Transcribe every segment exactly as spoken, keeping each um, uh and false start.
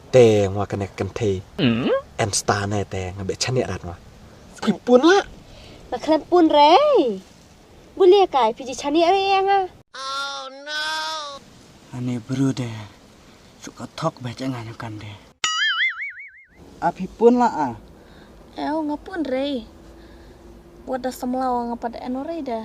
Te nga kane ka kynthei. En star ne te nga beh chaniah rat nga. Phi pun la. Nga khlem pun re. Bulia kai phi ji chaniah re ïa nga. Ani bru de. Suk ka thok beh jang nga nyam kan de. A phi pun la a. Ew nga pun re. Wat da samla wa nga pat en re de.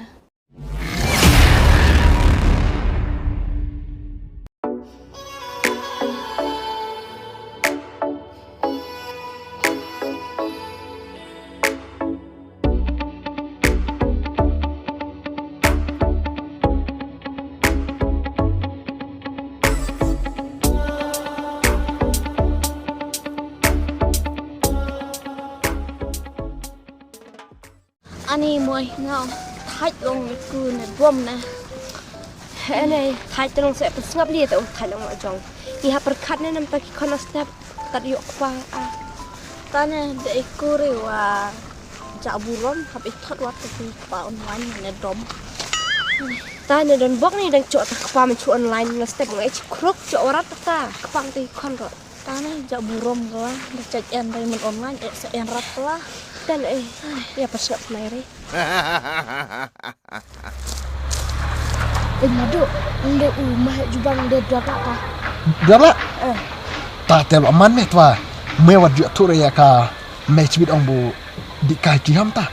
Ani moi nga ong thait long ne ku ne bom ne. He ne thait te long se pynsngap li te ong thait long jong. Ngi ha pyrkhat ne nam ta ki khon a step tat ïoh kpa a. Ta ne de i kuri wa ja burom hap i thot wa te ki kpa online ne dom. Ta ne don bok ni dang chok ta kpa me chu online na step ngai chi krok chok warat ta kpa te khon ro. Tane ja burom gwa da chaj en dai men online e sa en rat la. Dan e ya pasnap nai re. Oi madu, nde u mah juban de dua ka. Dua la. Eh. Ta te lo man me twa. Me wat ju tu re ya ka me chibit ong bu di kai ki ham ta.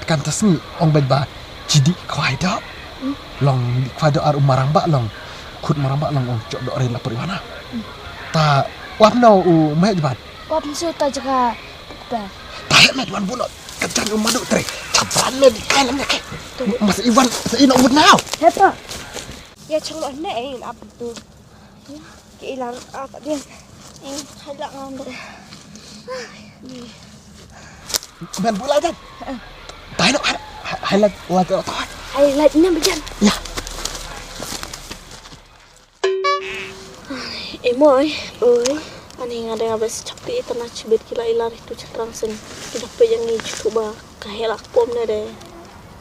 Kan ta sngi ong ben ba. Chi dih khwai doh. Long dih khwai doh ar u marang ba long. Khut marang ba long ong chok doh rin lapor iwana. Ta wap no u meh jbat. Wap nsu ta jaka pukta. Ta he meh jwan buno. Ka jan u madu tre. Chabran meh dih kai lam deh ke. Masa iwan sa ino mut nau. Hepa. Ya chong lo ne eh ap tu. Ki ilar ah tak dia. Eh, hai lak ngam deh. Men bula jan. Tayo na hai hai lak lak lak tayo. Hai lak nem jan. Ya. Eh moi. Oi. Ani nga dang abis chapti itana chibit kila ilar itu chakrang sing. Kita pe yang ni cukup ba. Ka heh la ka pom ne de.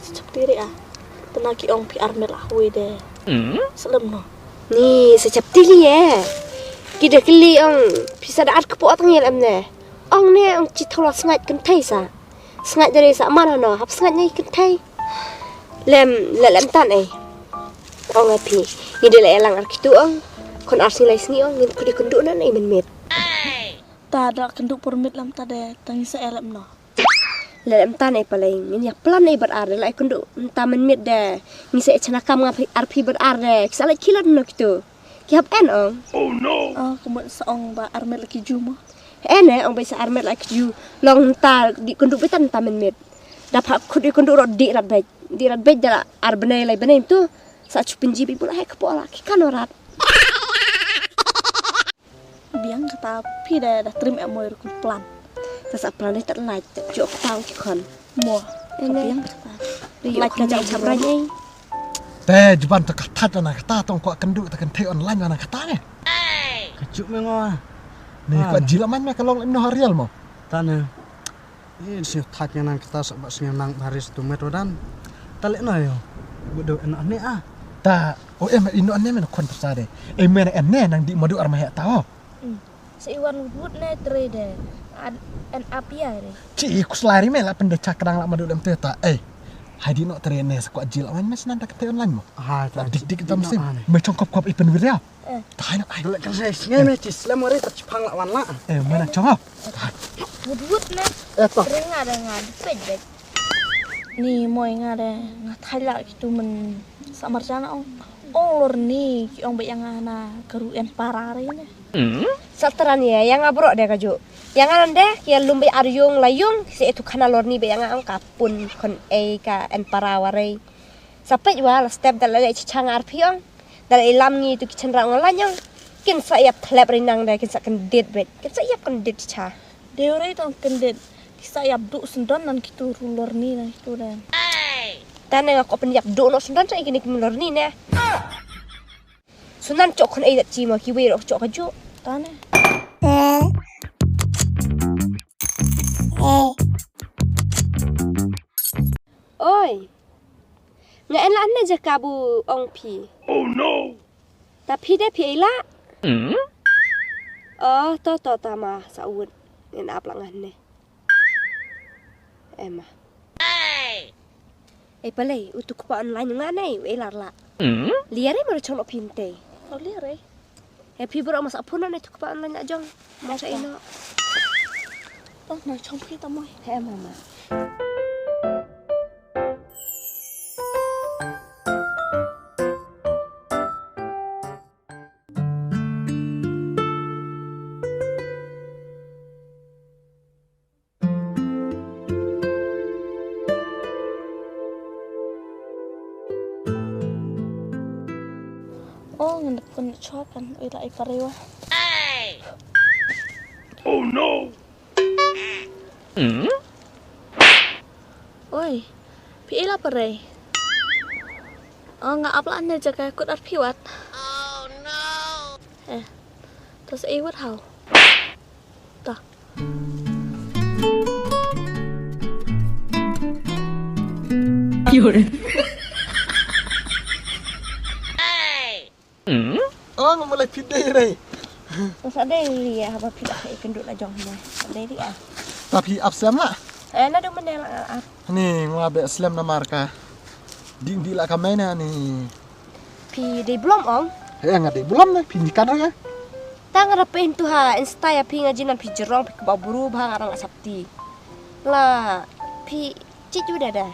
Sa chapti re ah. Tana ki ong phi armet la hoi de. Sa lem no. Ni sa chapti li eh. Ki da kylli ong phi sa da at ka po tang ïa lem ne. Ong ne ong chi thola sngaid kynthei sa. Sngaid da re sa man hano hap sngaid ne kynthei. Lem la lem tan eh. Ong ai phi. Ngi de la elang ar kitu ong. Kon ar sngi lai sngi ong ngin kudi kyndu na nei men met. Ta da kyndu por met lam ta de tang sa elem no. Lem tan ei palei ngin ïa plan ei bar ar de lai kyndu ta men mit de. Ngi sa chana kam nga ar phi bar ar de ki sa lai khilot no kitu. Ki hap en ong. Oh no. Ah kumut sa ong ba ar met la ki ju mo. En eh ong ba sa ar met la ki ju. Long ta di kyndu bitan ta men mit. Da pha khut di kyndu ro di rat bej di rat bej da ar bnei lai bnei tu. Sa chupin ji bi bula hai kpo la ki kano rat. Biang kata phi da da trim em moi rukum plan. Ta sa plan ni tat lait tat jok tau ki khon. Mo. Biang kata. Lait ka jai chap rang ei. Te juban ta kata ta na kata tong ko kyndu ta kynthei online na kata ne. Ka juk me ngo. Ni ko jila man me ka long no real mo. Ta ne. Eh, sñiaw thait nga nang kata sa ba sñiaw nang baris tu met wadan. Ta leh no yo. Bu do eno ne ah. Ta o em ino ne men khon persa de. E men ne nang di madu ar mahek ta o. Sa iwan wut ne tre de. An apia re. Chi kuslari me la pende chakdang la madu dem te ta. Eh. Hai di no tre ne sa ko jil awan mes nan ta kete online mo. Ha ta. Dik dik tam sim. Me chong kop kop ipen wiria. Tahan ai. Dole kan sai sngai me ti slam ore ta chipang la wan la. Eh mana chong ha. Wut wut ne. Eh to. Ringa de nga de pej bej. Ni moi nga de nga thai la kitu men sa marjana ong. Ong lor ni ki ong bej nga na karu en para re ne. Sa tran ye yang abro de kaju. Yang anan de ki lum bej ar yung la yung se tu khana lor ni bej nga ong ka pun kon ei ka en para ware. Sa pej wa la step da la le chichang ar phi ong. Da la ilam ngi tu ki chenra ngol la nyong. Kin sa ïap thlep ri nang da kin sa kendit bet. Kin sa ïap kendit cha. Deu rei tong kendit. Ki sa ïap du sendon nan ki tu ru lor ni nan ki tu dan. Tane nga ko pen ïap du no sendon cha ikini kim lor ni ne. Sunan chok khon ei dat chi ma ki wei rok chok ka ju. Tane. Oi. Nga en la ne jaka bu ong phi. Oh no. Ta phi de phi ei la. Oh, to to ta ma sa wut. Ngin ap lang ne. Emma. Ei, palei, utu kpa online nga nei, u elar la. Liare mara chong lo pinte. Oh, liare. E phi bro ma sa phone nei tu kpa online la jong. Ma sa ino. Oh, na chong phi ta moi. He mama. Oh, ngan kun chwa kan oi la i parewa. Oh no. Oi, phi ila parei. Oh, nga ap la ne jaka kut ar phi wat. Oh no. Eh, to sa i wat hau. Ta. Oh, nga mulai phi dei rei. Sa dei ri ya, haba phi ap e kynduh la jong ne. Sa dei ri ya. Ta phi ap slem la? Eh, na du mane la ap. Ni, nga be slem namar ka. Ding di la ka mena ni. Phi dei blom ong? Eh, nga dei blom ne, phi ni kan rei ya. Ta nga rape tu ha, insta ya phi nga jinan phi jerong, phi kaba buru ba nga rang asapti. La, phi cit ju dada.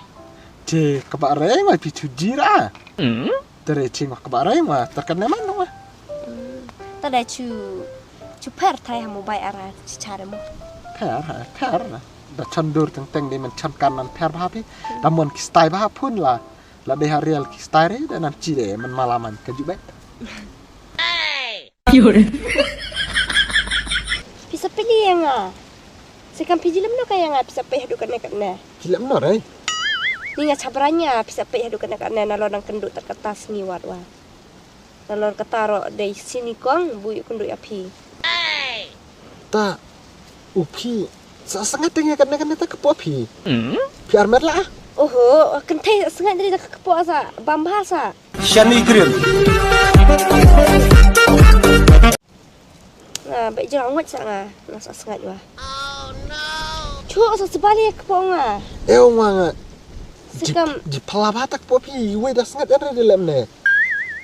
Te kaba rei ma phi tu jira. Te re ching wa kaba rei wa, ter kan ne man wa. Ta da chu, chu per thai ha mobile ara chi chare mo. Per, ha, per. Da chan dur teng teng de man chan kan nan per ba pi. Da mon ki stai ba pun la. La de ha real ki stai re, da nan chi de man malaman ka ju bet. Pisa pili ya nga. Sekam phi jilem no ka ya nga pisa pe hadu kane kane. Jilem no rei. Ni nga chabra nya pisa pe hadu kane kane na lo nang kendu tak kata sngi wat wa. Na lo kata ro dei sini kong bu yu kendu ya phi. Ta u phi sa sangat teng ya kane kane ta kepo phi. Phi armet la. Oho, kentei sa sangat dei ta kepo sa bam bahasa. Shani krim. Nga, ba jrong ngat sa nga, nga sa sngat wa. Chu sa sebali kpo nga. Eh, nga nga. Sekam. Ji pala ba tak po phi, wei da sngat en re de lem ne.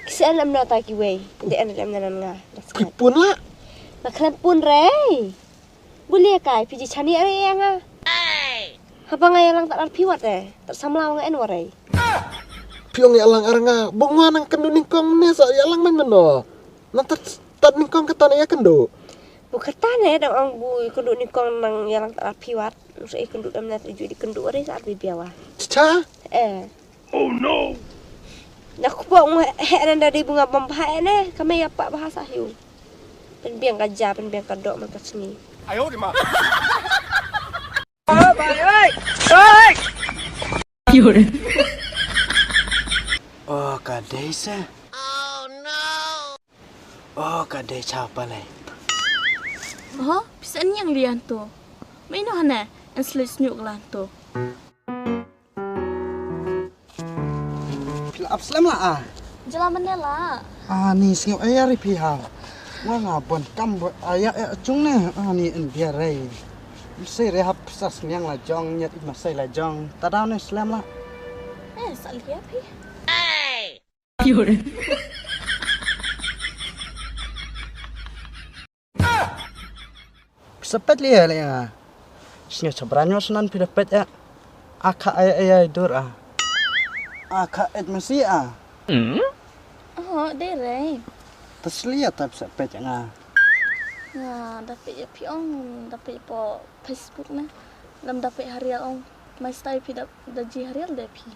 Kisa lem na ta ki wei, de en lem na nga. Phi pun la. Nga khlem pun re. Buli kai, phi ji chani are ya nga. Haba nga ya lang tar phi wat eh, tar samla nga en ware. Phi ong ya lang ar nga, bong wa nang kendu ningkong ne sa ya lang man mano. Nang tat, tat ningkong kata ne ya kendu. Bu kata ne dang ong bu kendu ningkong nang ya lang tar phi wat. Sa i kendu dam na ju di kendu ware sa ar bi biawa. Cha? Eh. Oh no. Na kpo ngu he nan da dei bunga bam bha ne, kame ya pa bha sa hiu. Pen biang ka ja, pen biang ka dok man ka sngi. Ayo di ma. Oh bai oi. Oi. Oh ka dei sa. Oh ka dei cha palai. Ho, pisa nyang lian tu. Mai no hane, en slit snyuk lan tu. Phi la ap slem la a. Jela mane la. Ani sngap aya ri phi ha. Wa nga bon kam bo aya e chung ne. Ani en bia rei. Sei re hap sa sniang la jong nyat i masai la jong. Ta daw ne slem la. Eh, sa lia phi. Pisa pet lia le nga. Sngewbha bra nyo snan phi da pet ya. Aka ai ai ai dur a. Aka et masi a. Oh, de rei. Taslia ta pisa pet ya nga. Nga da pet ya phi ong, da pet po Facebook na. Lam da pet harial ong. Mai stai phi da, da ji harial de phi.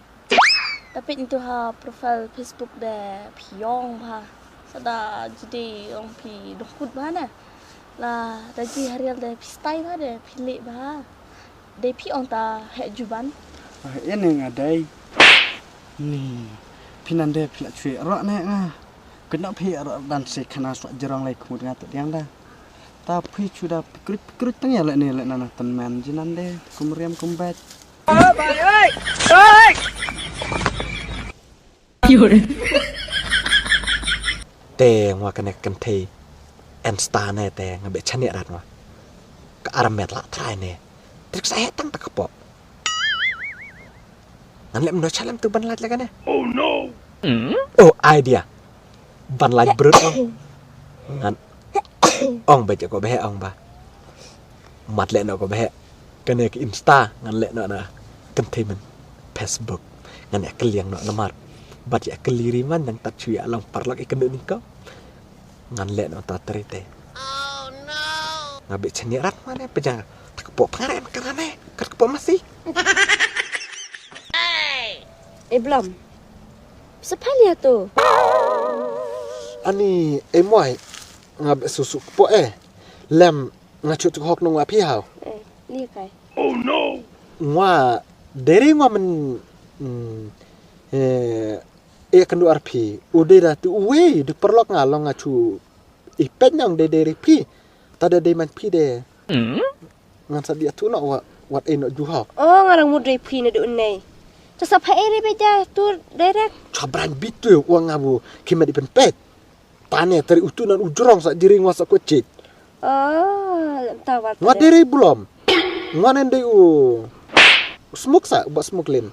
Da pet ntu ha profile Facebook de phi ong bha. Sa da ji de ong phi dong kut bha na. La da ji harial de phi stai bha de phi le bha. De phi ong ta he juban. Ah, ene nga dei. Ni. Phi nan de phi la chui ro ne nga. Kena phi ro dan se khana so jerong lai khmut nga ta diang da. Ta phi chu da pikrut pikrut tang ya le ne le nana tan man jinan de. Kum riam kum bet. Te ngwa kane kan thei. Insta ne te nga beh chaniah rat ma. Ka armet la trai ne. Trik sa hetang ta kpoh. Ngan lem no chalem tu ban lait lagane. Oh no. Oh, idea. Ban lait brut ong. Ngan ong beh ko beh ong ba. Mat le no ko beh. Kane ka Insta ngan le no na. Kynthei men Facebook. Ngan ya keliang no namar. Bat ya keliri man nang tat chui along parlok ikan ni ko. Ngan le no ta teri te. Nga beh chaniah rat mane pejang. Tak kpoh pengaren kerane. Kat kpoh masih. Eh, Blom. Sa phalia tu. Ani, eh, moi. Nga beh susu kpoh eh. Lem nga chu tu hok nong api hau. Eh, ni kai. Nga deri nga men, mm, eh, eh, kendu arpi. Udah dah tu uwe, di perlok nga long nga chu. I pet nang de deri pi. Tada de man pi de. Ngan sa dia tu no wa, wat eh no juha. Oh, ngarang mut deri pi na du nei. Cha sa pha eri beja tu direct. Cha brand bit tu wa nga bu. Kima di pen pet. Tane teri utu nan ujrong sa diri ngwa sa ko chit. Oh, ta wat. Ngwa deri Blom. Ngwa nen dei u. Smoke sa, ba smoke lin.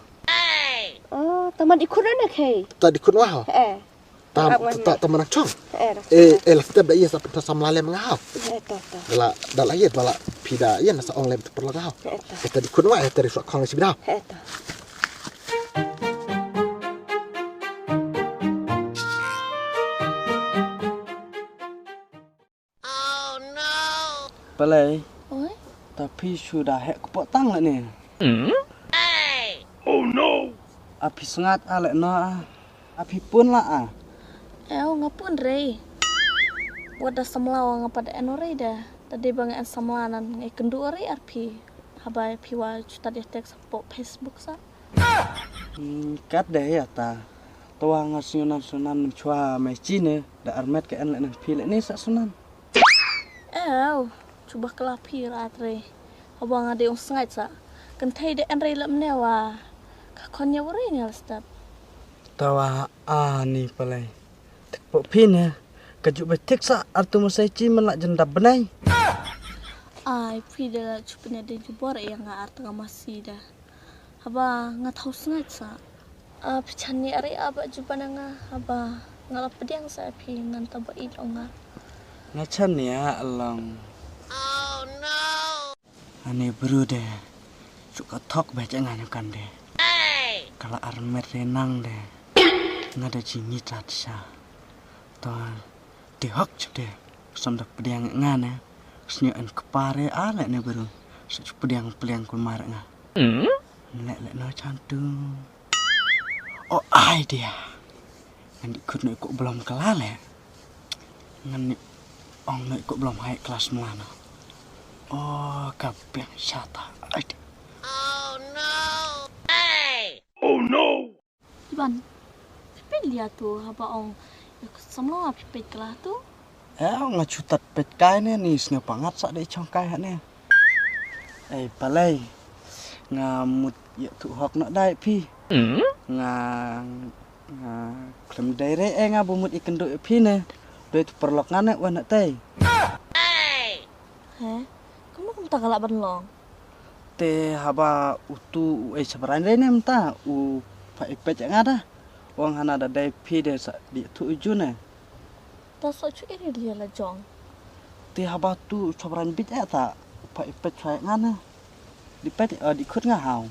Oh, ta man ikut na kai. Ta di kun wa ha. Eh. Ta, ta, ta manang chong. Eh, eh, la step da iya sa penta samla lem nga ha. Eh, ta, ta. Dala, dala iya, dala pida iya nasa ong lem tu perlu nga ha. Eh, ta. Eh, ta di kun wa, eh, teri suak kong si bida. Eh, ta. Palei. Oi. Ta phi shu da heh kpoh tang la ne. Oh no. A phi sngat a le no a. A phi pun la a. Ew nga pun rei. Wat da samla wa nga pat en rei da. Ta dei ba nga en samla nan ngai kendu rei ar phi. Haba phi wa chuta dia text po Facebook sa. Hmm, kat dei ya ta. Tawa nga sunan sunan chwa mai chine da armet ka en le nan phi le ni sa sunan. Ew, chuba kala phi rat re. Haba nga dei ong sngai sa. Kynthei de en re lam ne wa. Ka khon ya wari ne step. Tawa ani palai. Tik po phi ne. Ka ju ba tik sa artu masai chi man la jendap benai. Ai phi de la chupne de jubor ya nga artu nga masi da. Haba nga thaw sngaid sa. A pichan ni ari a ba juban nga haba nga la pdiang sa phi ngan ta ba id ong nga. Nga chan ni a along. Oh no. Ani bru de. Chu ka thok ba cha nga nyu kan de. Kala armet re nang de. Nga da chi ni tat sa. To de hok chu de. Som da pdiang nga ne. Snyo en kpare a le ne bru. Sa chu pdiang pdiang kulmar nga. Le le no chan tu. Oh, idea. Ngan di khut no ikut belum kelale. Ngan ni ong no ikut belum hai kelas melana. Oh, ka biang shata. Idea. Oh no. Hey. Oh no. Iban. Pipit lia tu haba ong. Ikut semla pipit kelas tu. Eh, nga chutat pet kai ne ni sne pangat sa dei chong kai ha ne. Eh, palai. Nga mut ya tu hok nak dai phi. Nga, nga klem dai re eh nga bu mut ikendu ya phi ne. Doi tu perlok nga ne wan nak tai. He? Kamu kum tak galak ban long. Te haba utu u eh sabran re ne mta u pa ipet ya nga da. Wang hana da dai phi de sa di tu uju ne. Ta sa chu iri dia la jong. Te haba tu chobran bit eh ta pa ipet chwa nga na. Di pet eh di khut nga hau.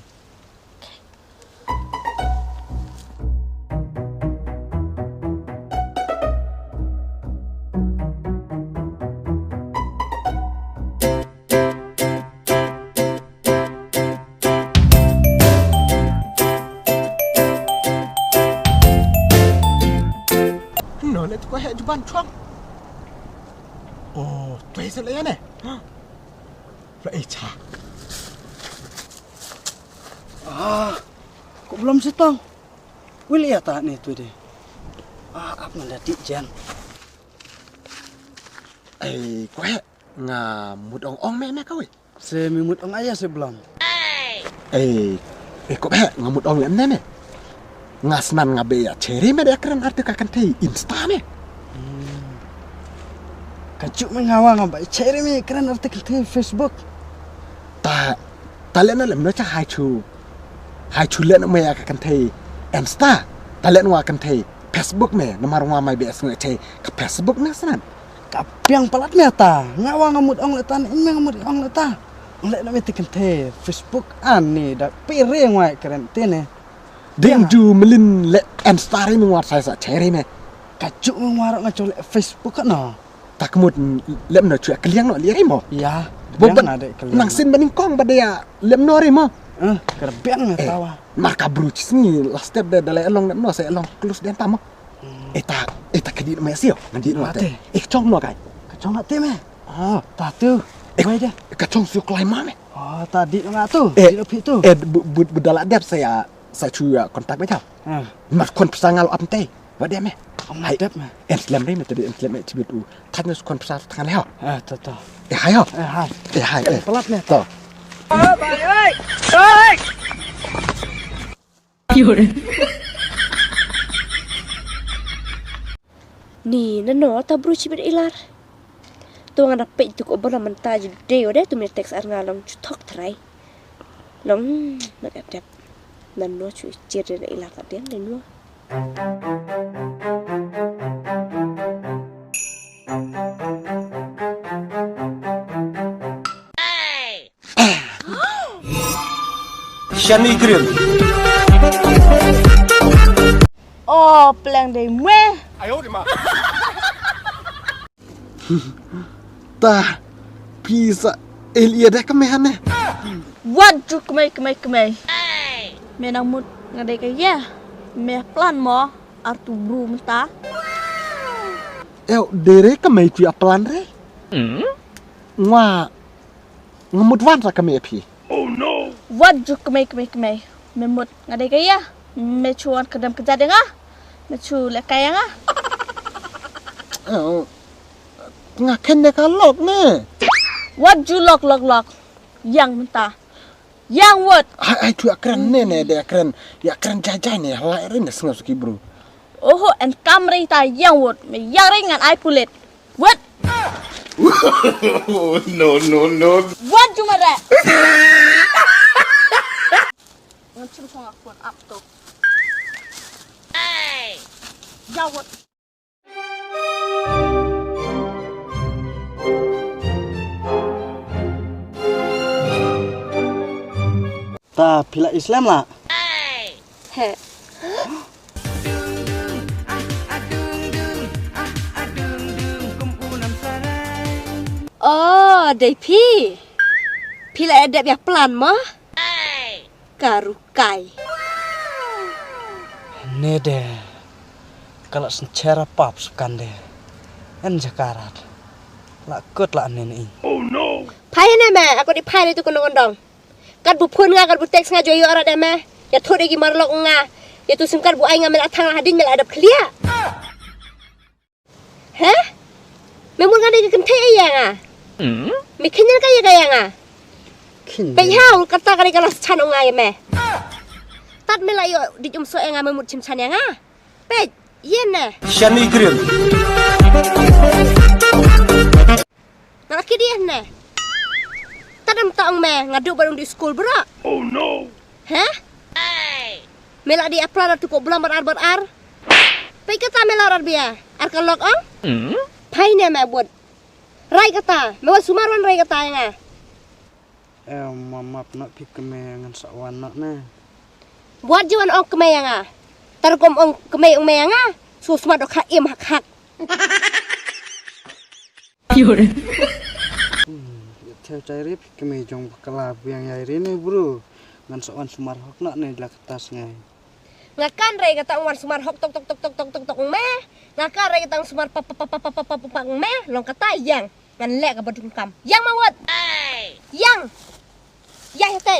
No le tu ko he juban chong. Oh, tu he sele ne. La e cha. Ah, ko belum setong. Wil ya ta ne tu de. Ah, ap manda ti jan. Ai, ko he. Nga mut ong ong me me ka wei. Se mi mut ong aya se blam. Eh, eh ko be nga mut ong lem ne me. Nga snan nga be ya cheri me de kren arte ka kan te insta me. Hmm. Ka Ju me nga wa nga ba cheri me kren article te Facebook. Ta, ta leh na lem no cha hai chu. Hai chu leh na me ya ka kan te Insta. Ta leh na wa kan te Facebook me. Namar wa mai be sngi te ka Facebook ne snan. Ka piang palat me ta. Nga wa nga mut ong le ta ne me nga mut ong le ta. Ong le na me te kan te Facebook an ni da pi re ngwa kren te ne. Ding ju melin le Insta re me wa sai sa cheri me. Ka ju me wa ro nga chu le Facebook no. Ta ka mut lem no chu kaliang no li re mo. Ya. Bo ban na de kaliang. Nang sin baning kong ba de ya lem no re mo. Eh, ka biang na tawa. Mar ka bru chi sngi last step de da le long lem no se long close den ta mo. Eta, eta ka di me sio, ngan di no te. Ate. Ik chong no kai. Ka chong ate me. Ah, ta tu. Wai de. Ka chong sio klai ma me. Ah, ta di nga tu. Eh, di no pi tu. Eh, bu bu bu da la dep sa ya sa chu ya contact me ta. Ah. Mar kon psa ngal ap te. Wa de me. Ong dep me. En slem re me te en slem me chibit u. Thaj no kon psa tang le ho. Ah, to to. Eh hai ho. Eh hai. Eh hai. Eh. Palat me. To. Ni na no ta bru chibit ilar. Tu nga da peit tu ko bala manta ji de ode tu me text ar nga long chu thok trai. Long na dep dep. Na no chu chir de ilar ta den de no. Shani krim. Oh, pleng dei mwe. Ta pisa el ia deh kame hane. Wat ju kemai kemai kemai. Me nang mut nga dei ka ia. Me plan mo artu bru menta. Eu dere kame tu ya plan re. Ngwa Nga mut wan sa kmie phi. Wat ju kmie kmie kmie. Me mut nga dei ka ïa. Me chuan ka dam ka jade nga. Me chu le ka ïa nga. Eh, nga khen ne ka lok ne. Wat ju lok lok lok. Yang mynta. Yang wat. Ai ai tu akren ne ne de akren. Ya akren jai jai ne halai rin ne sngew suki bro. Oho en kam rei ta yang wat. Me yang rei ngan ai pulit. Wat. No, no, no. Wat jumara. Ngan chim song ak pon ap to. Ya wat. Ta pila Islam la. He. Oh, dei phi. Phi la dep ïa plan mo? Ka rukai. Ne de. Ka la snchera pap sukan de. En jakarat. La kut la ne ni. Phai ne me, aku di phai tu kunong ondong. Kat bu phone nga, kat bu text nga, joyo ara deme. Ya thode gi marlok nga. Ya tu sim kat bu ai nga mel athang hadin mel adap khlia. He? Me mut nga dei ka kynthei ya nga. Me khinyan ka ya ka ya nga. Pe hau kata ka dei ka las chan nga ya me. Tat me la yo di jum so ya nga me mut chim chan ya nga. Pe yen ne. Shani krim. Nga la kidi ne. Tadam ta ong me nga duk barung di school bra. Oh no. He? Me la di apla tu ko blam bar ar bar ar. Pai kata me la rar bia. Ar ka lok ong. Pai ne me bud. Rai kata. Me wan sumar wan rai kata ya nga. Eh, mamap nak pi keme ngan sa wan nak ne. Buat jiwan ong keme ya nga. Tar kom ong keme ong me ya nga. Su smat dok ha im hak hak. Yore. Theo chai rip keme jong bakala biang yai rene bro. Ngan sa wan sumar hok nak ne la katas ngai. Nga kan rei kata wan sumar hok tok tok tok tok tok tok tok me. Nga kan rei kata sumar pap pap pap pap pap pap me. Long kata yang ngan lek ka badung kam. Yang mawat. Yang. Yang hete.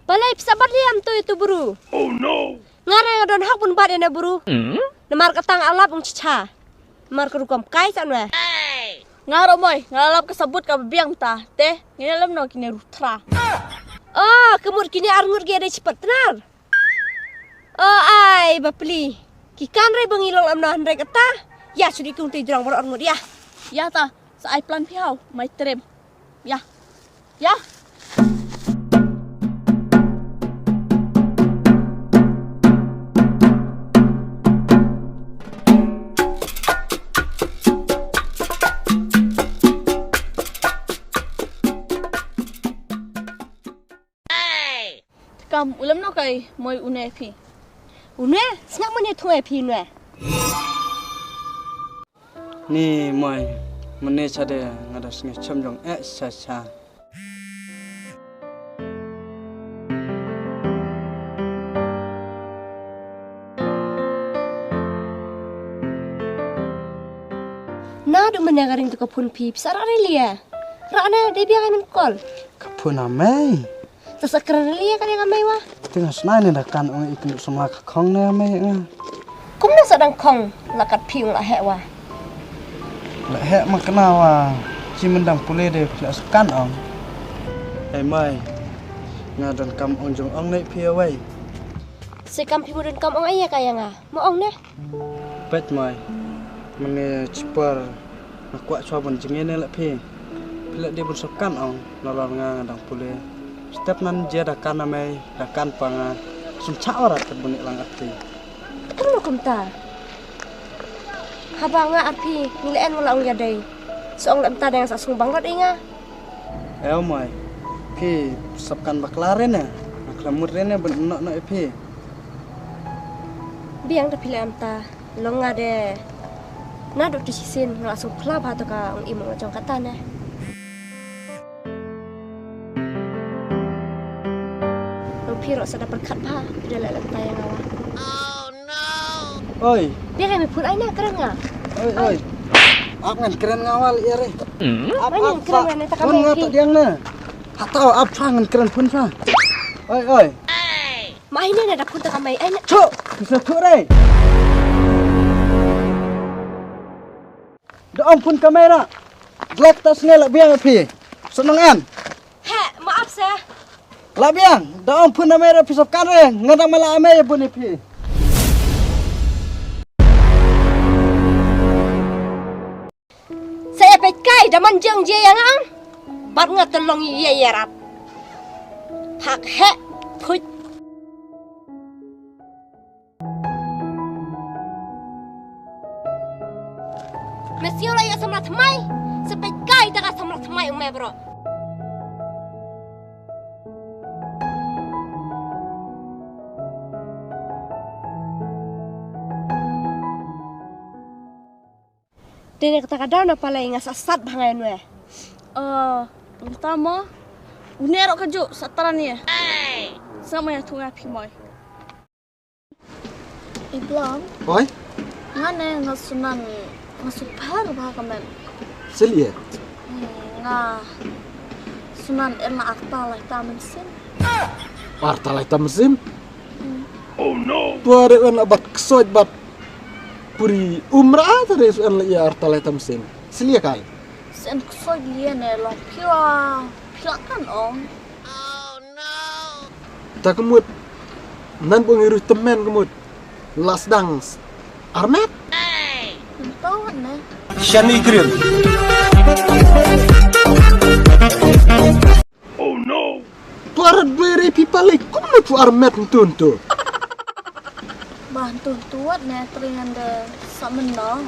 Balai pisa bat liam tu itu buru. Oh no. Nga reng don hak bun bat ene buru. Namar katang alap ung chicha. Namar ka rukom kai sa nwe. Nga ruh moi, nga lap ka sabut ka biang ta. Te, ngin lem no kine rutra. Oh, ka mut kine arngut ki dei chi partner. Oh, ai, bapli. Ki kan re ba ngi long lam no hynrei kata. Ïa, shu dei kong te jrong baroh arngut ïa. Ïa ta, sa ai plan phi hau, mai trem. Ïa. Ïa. Kam u lem no kai moi une phi. Une, sngap mane thung e phi une. Ni moi, mane cha de nga da sngi cham jong eh cha cha. Na du mane ka ring tu ka phun phi, pisa ra re lia. Ra ne, dei bia ka min call. Ka phun a mei. Sa sa kren lia ka dei ka mei wa. Ting as nai ne da kan ong i kenu sama ka khong ne mei nga. Kum na sa dang khong la kat phi ong la heh wa. La heh ma kena wa. Chi mendang pule de phi la sa kan ong. Hei mai. Nga don kam ong jong ong ne phi awai. Se kam phi mo don kam ong ai ya ka ya nga. Mo ong ne. Peit mai, mane chipar nga kwah chwa bun jingeh ne la phi. Phi la dei bun sokan ong, nalor nga nga dang pule. Step nan je da kan amei, da kan pa nga. Sum cha orat kat bun lang ati. Kum no kumta. Haba nga ar phi, ngi le en wala ong ya dei. So ong lem ta dang sa sung bang lot i nga. Eo mai, phi sap kan bakla re ne, bakla mut re ne bun no no e phi. Biang da phi le am ta. Long nga de. Na dok tu sisin nga sung phla ba to ka ong imong jong kata ne. Long phi ro sa da perkhat ba phi de le lem tayang awa. Oi. Dia kami phun ai na keren nga. Oi oi. Ap ngan keren nga wal ia re. Ap ap ngan keren nga ne ta kami. Phun nga ta diang na. Hatau ap pha ngan keren phun pha. Oi oi. Mai ne na da phun ta kamai ai na. Chu, bisa chu re. Da ong phun kamai na. Glek ta snge la biang phi. Seneng an. He, maaf se. La biang, da ong phun amai ra phi sop kan re. Nga da mala amai bun phi. Sa ïa peit kai da man jong je ïa nga. Bad nga te long ïa ïa rap. Phak heh phuit. Me siew la ïa samla thymmai. Sa peit kai da ka samla thymmai u me bro. Te ne kata ka daw na palai nga sa sat bha ngai nwe. Oh, mynta mo. Une ro ka ju sa tara ni. Sa mo ya thunga phi moi. Iblang. Oi. Nga ne nga sunan nga super bha ka men. Selie. Nga sunan en la arta lai ta men sin. Arta lai ta men sin. Oh no. Tua re wan la bat ksoj bat puri umra ta re suan la ia arta lai tam sin. Selia kai. Sen ksoj lia ne long pila pila kan ong. Ta kemut nan bung iru temen kemut. Las dang armet. Tau ne. Shani krim. Oh no. Tuar dwere pipa lei kumno tuar met ntun tu. Bah ntun tuat ne tringan de samen no.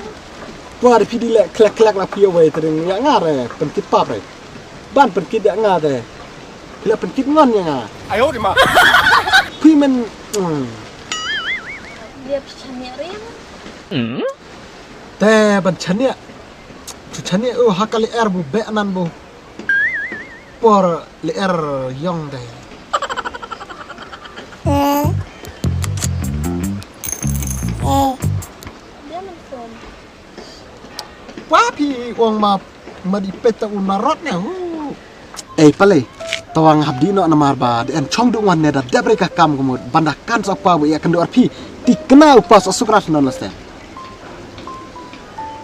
Tuar pidi le klek klek la pia wei tring ya nga re penkit pap re. Ban penkit ya nga de. Le penkit ngon ya nga. Ayo di ma. Pui men. Hmm. Dia pichan ya ring. Hmm? Te ban chania. Tu chania oh hakali er bu be nan bu. Por le er yong de. Papi wong ma ma di peta un marot ne hu. Ei pale. Tawang hap di no namar ba de en chong du wan ne da debre ka kam kumut banda kan sok pa bu ya kendu arpi. Ti kena upas sukrat non laste.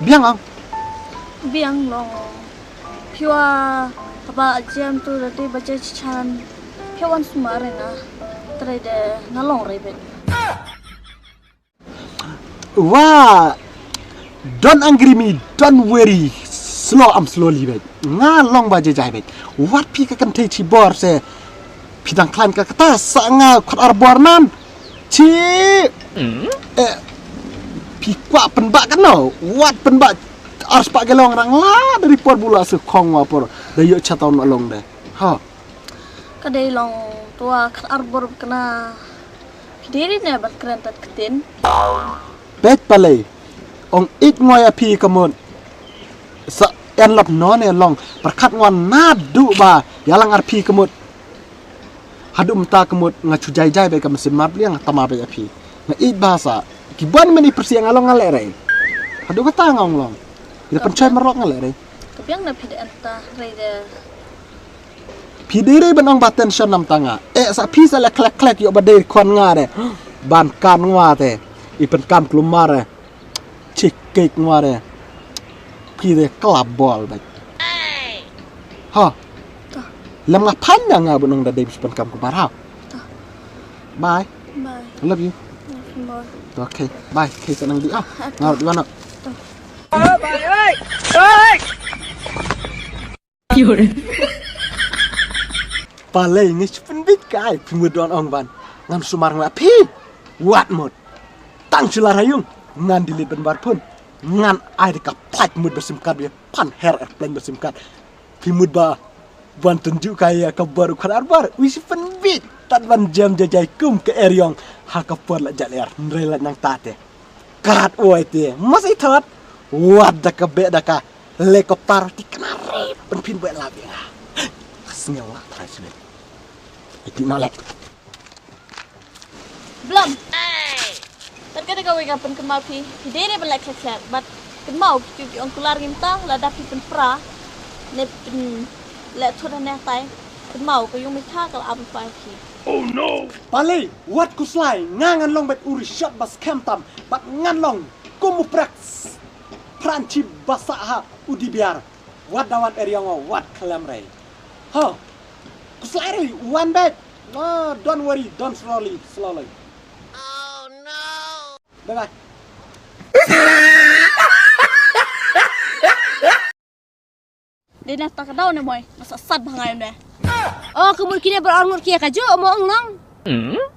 Biang ang. Biang long. Phi wa haba jem tu da dei ba je chan. Phi wan sumar nga. Trai de na long rai bet. Wa, don't angry me, don't worry. Slow, I'm slowly bet. Nga long ba je jai bet. Wat phi ka kan thei chi bor se. Phi dang khlaiñ ka kata sa nga khat ar bor nan. Chi. Eh, phi kwah pynbah kano? Wat pynbah ar spah ka long rang la dari por bula se khong wa por. Da yo chatau na long de. Ha. Ka dei long tua khat ar bor kna. Phi dei ri ne ban kren tat ktin. Peit palei. Ong ik ngoi a phi ka mut. Sa en lap no ne long. Perkat ngwan na du ba. Ya lang ar phi ka mut. Haduh mynta ka mut nga chu jai jai ba ka mynsiem map liang tama ba ya phi. Nga ïeit ba sa ki ban mini persiang nga long nga leh rei. Haduh kata nga ong long. Ila pynchoi marok nga leh rei. Ka biang na phi de anta rei de. Phi dei rei ban ong ba tension nam ta nga. Eh sa phi sa leh klek klek yo ba dei khon nga de. Ban kan ngwa te. I pen kam klumar de. Chik kek ngwa de. Phi de klap bol ba. Ha. Lam nga phan nga nga bunong da dei bish pen kam ku barau. Bye. Bye. I love you. Love you more. Okay. Bye. Kei sa nang di ah. Nga di wana. Palei ngi chupen bit kai phi mut don ong ban. Ngan sumar nga phi. Wat mut. Tang chular hayung. Ngan delete ban bar phone. Ngan ai de ka plat mut ba sim card ba pan her airplane ba sim card. Phi mut ba ban tynjuh ka ïa ka bar u khadar bar u shi pynbit tat ban jem jajai kum ka eriong ha ka por la jat er nrei la nang tate. Kat oi te mas i thot wat da ka be da ka helicopter ti kna rip pynphin be la bi nga. Sngew la trai sne. Iti na lek. Blom. Tat kata kawei ka pynkynmaw phi, phi dei dei ban leh khlek khlek, bad kynmaw phi ki ong kular ngim ta, lada phi pynpra ne pynleh thut ne tai, kynmaw ka yung mitha ka la ap phi. Palei, wat kuslai, nga ngan long bet u rishot ba skhem tam, bad ngan long kum u prek pran chi ba sah ha u dibiar, wat da wan eriong o, wat khlem rei. Ho, kuslai rei, wan bet. No, don't worry, don't slowly, slowly. Bye bye. Dei na ta ka daw ne moi, na sa sat ba ngai ne. Oh, ka mut kine bar ar ngut kia ka ju mo ong nong.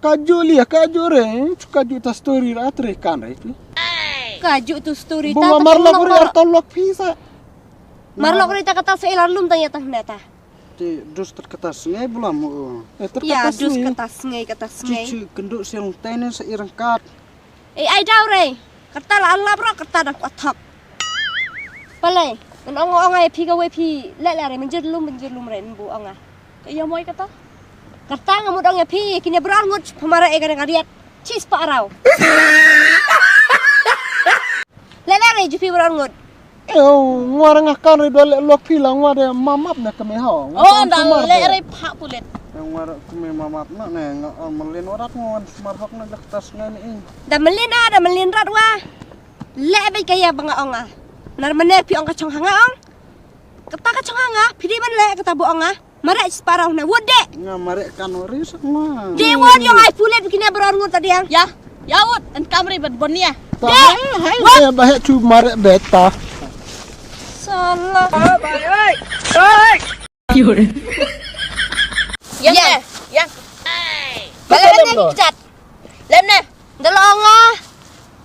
Ka ju lia, ka ju re, chu ka ju ta story ra tre kan re. Ka ju tu story ta. Bunga mar lok re ar ta lok phi sa. Mar lok re ta ka ta sa ilar lum ta ya ta ne ta. Te dus tat kata sngai bula mo. Eh, tat ya kata dus sngai. Kata sngai, kata sngai. Chi, chi, kendu siang tai ne sa irang kat. Eh, ai dau re. Kata la lap ro, kata da ku athap. Palei, men ong ong ai phi ka wei phi le le re, menjir lum, menjir lum re, men bu ong a. Ka ya moi kata. Kata nga mut ong ai phi, kine bra ngut phamara e ka riat. Chis pa arau. Le le re, ju phi bra ngut. Ew, ngwa ra nga kan re dua leh lok phi la ngwa de mamap ne kame hao. Oh, nda leh re pha pulit. Ngwa ra kame mamap na ne nga on melin warat ngwa wan smar bak na jak tas ngan ing. Da melin a, da melin rat wa. Leh bai kaya ba nga ong a. Nar mener phi ong ka chong hanga ong. Kata ka chong hanga, phi di ban leh kata bu ong a. Mareh sparrow ne wut de. Nga mareh kan ori sak ma. De wut yong ai pulet kine bror ngut tadi yang. Ya. Ya wut en kamri ban bonia. De. Hai wut. Hai ba he chu mareh beta. Salah. Hai. Hai. Yang. Yang. Bala ne jat. Lem ne. Dalo nga.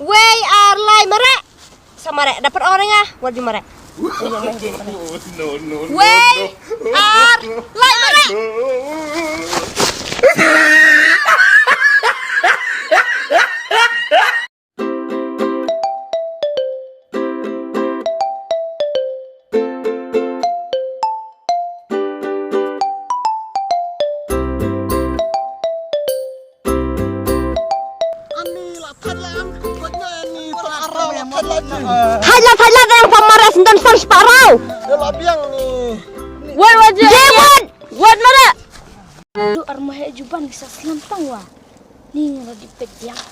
Wei ar lai mareh. Sa mareh, dapat orang ah, wat di mareh. Wei ar lai mareh. Ani la thad la am, wat na ani ta arau la thad la ni. Thad la, thad la, dang pamara sendan san separau. Dia la biang ni. Woi, woi, je. Je, woi. Woi, mana? Tu armah juban bisa selam tang wa. Ni la di pek biang.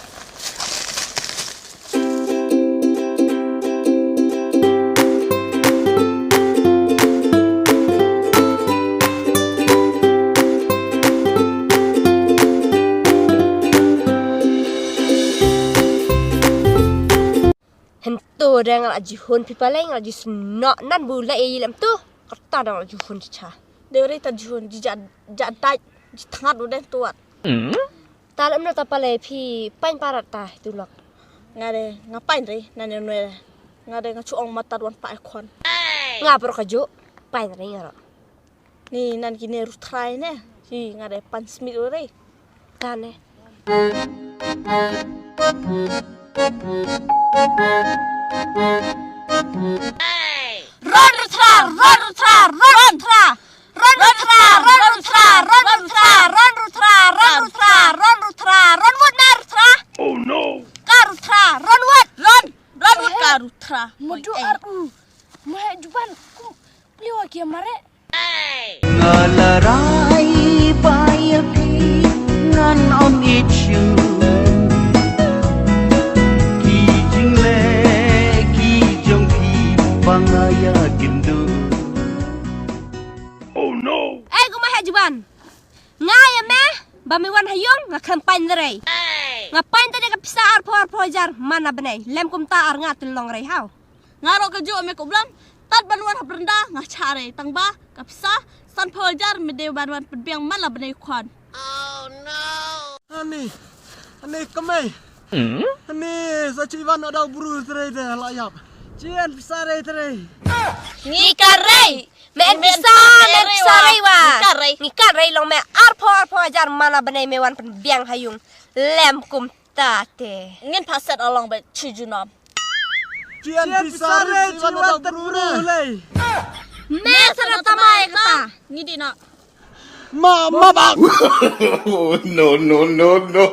Ko dang la jihun pi paleng la jisno nan bu la e lem tu. Kata dang la jihun cha. Dei re ta jihun ji ja ja dai ji thangat u den tuat. Ta lem no ta pale phi pain parat ta tu lok. Nga de nga pain re nan ne nwe. Nga de nga chuong matat wan pa e khon. Nga pro ka ju pain re nga ro. Ni nan ki ne rutrai ne. Hi nga de pan smit u re. Tane. Ron rutra, ron rutra, ron rutra. Ron rutra, ron rutra, ron rutra, ron rutra, ron rutra, ron rutra, ron wut na rutra. Oh no. Ka rutra, ron wut, ron, ron wut ka rutra. Mudu aru. Mahe juban kum pliwa kia mare. Nga la rai ba ïa phi ngan ym ïeit shuh. Ki jingleh ki jong phi ba nga ïa kynduh. Oh no. Ei, ko mahe juban. Nga ïa me ba me wan ha ïung nga khlem pain rei. Nga pain te de ka pisa arphew arphew hajar man la bnai. Lem kumta ar nga te long rei haw. Nga ro ka ju me ko blam. Tat ban wan ha brenda nga cha rei tang ba ka pisa sanphew hajar me de ban wan pynbiang man la bnai khon. Ani, ani kamai. Ani sa chi wan ada bru srei de la yap. Chien pisa rei trei. Ngi ka rei. Me en pisa, me en pisa rei wa. Ngi ka rei. Ngi ka rei long me arphew arphew hajar man la bnai me wan pynbiang ha ïung. Lem kum Tate. Ngin phaset along ba chi junom. Chian pisare chiwan ta bru lei. Me sana tamai kata. Ngi di na. Ma ma ba. No no no no.